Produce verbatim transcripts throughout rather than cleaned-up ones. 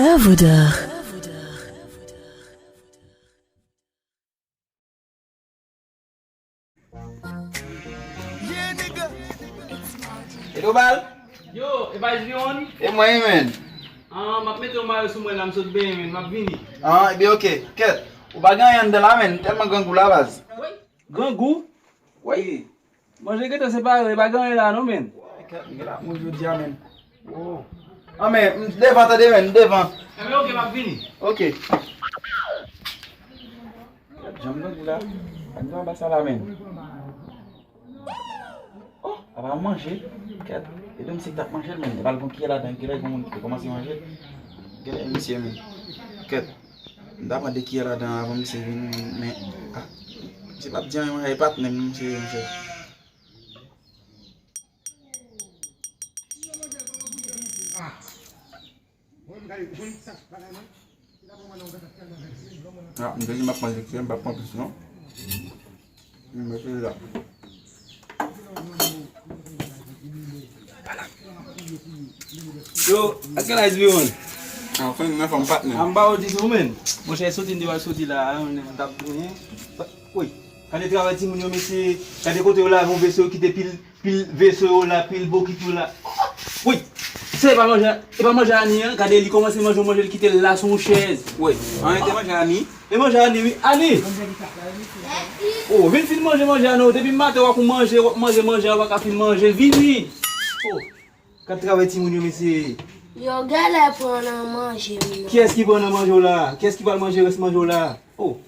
Avoudar. E Dobal? Yo, e pa Esbiwon? E mwen, men. Ah, m ap mete yon mayo sou mwen la, m sot benyen, men, m ap vini. Ah, ebyen, oke. Kèt, ou pa gen anyen anndan la, men. Tèlman grangou la, baz. Wi. Grangou? Wi. Manje gentan separe, pa gen anyen la, non, men. Kèt, m gen la, mwen jodi a, men. Oh. Ah, men, m devan, tande, men, m devan. Enben, oke, m ap vini. Oke. Kèt, janm grangou la. Anndan anba sa la, men. Oh, apa manje. Kèt, e de misye ki t ap manje l, men. E pa l gon kiyè ladan, genlè gon moun ki te kòmanse manje l. Genlè misye, men. Kèt, m ta pran de kiyè ladan avan misye vin, men, ah, misye p ap di anyen, manje, e patnè m, misye, misye. Ah, m te di m ap manje kiyè, m p ap pran plis non. M mete la. Yo, èske la S B one? Anfen, m anfòm patnè. A m ba w di sou men. Monchè, soti m te pral soti la, a, m t ap bouyen. Wi, gade travay timoun yo, mesye. Gade kote yo lave yon veso, yo kite pil Pil veso yo la, pil bokit yo la. Wi! Se pa manje, e pa manje Ani an. Gade li kòmanse manje, manje l kite l la sou yon chèz. Wi, an te manje Ani. E manje Ani, wi. Ani! Oh, vin fin manje, manje Ani. Depi maten w ap manje, w ap manje, manje a w pa ka fin manje. Vini! Oh, gad travay timoun yo, mesye. Yo genlè pran nan manje m nan. Kiyès ki pran nan manje w la? Kiyès ki pral manje rès manje w la? Oh.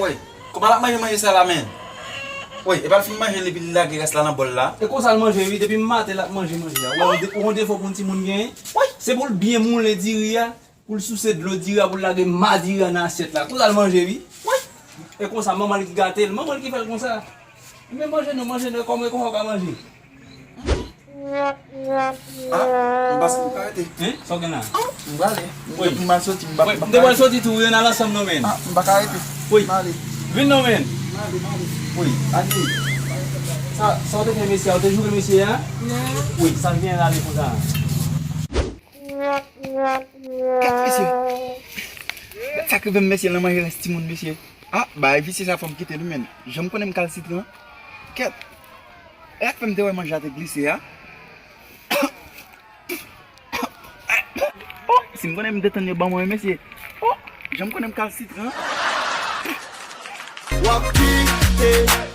Woy, kòman l ap manje manje sa la, men? Woy, epa l fin manje l epi li lage rès la nan bòl la? E konsa l manje, wi, depi maten l ap manje manje a. Ou wè yon defo pou yon timoun genyen? Woy, se pou l byen moulen diri a. Pou l souse dlo diri a, pou l lage ma diri a nan asyèt la. Konsa l manje, wi. Wi. E konsa, manman l ki gate l. Manman l ki fè l konsa. Men manje non, manje non, kòman, kòman w ka manje? Ah, m panse m ka rete. Hein? Sa w gen la? M prale. M Wi. Depi m al soti, m pa Wi, m te pral soti tou, wi, n al ansanm non, men. Ah, m pa ka rete. Wi. M ale. Vin non, men. M ale, m ale. Wi. Adi. Sa, sa w te fè mesye a? Ou te joure mesye a? Non. Wi, sa l gen la, li konsa. Kèt mesye. Kèt sa k rive m mesye nan manje rès timoun mesye. Ah, bay visye sa fò m kite li men. Jan m konnen m kalsitran. Kèt. E sa k fè m te wè manje a te glise a. Oh, si m konnen m te tann yo ban mwen mesye. Oh, jan m konnen m kalsitran. W ap kite.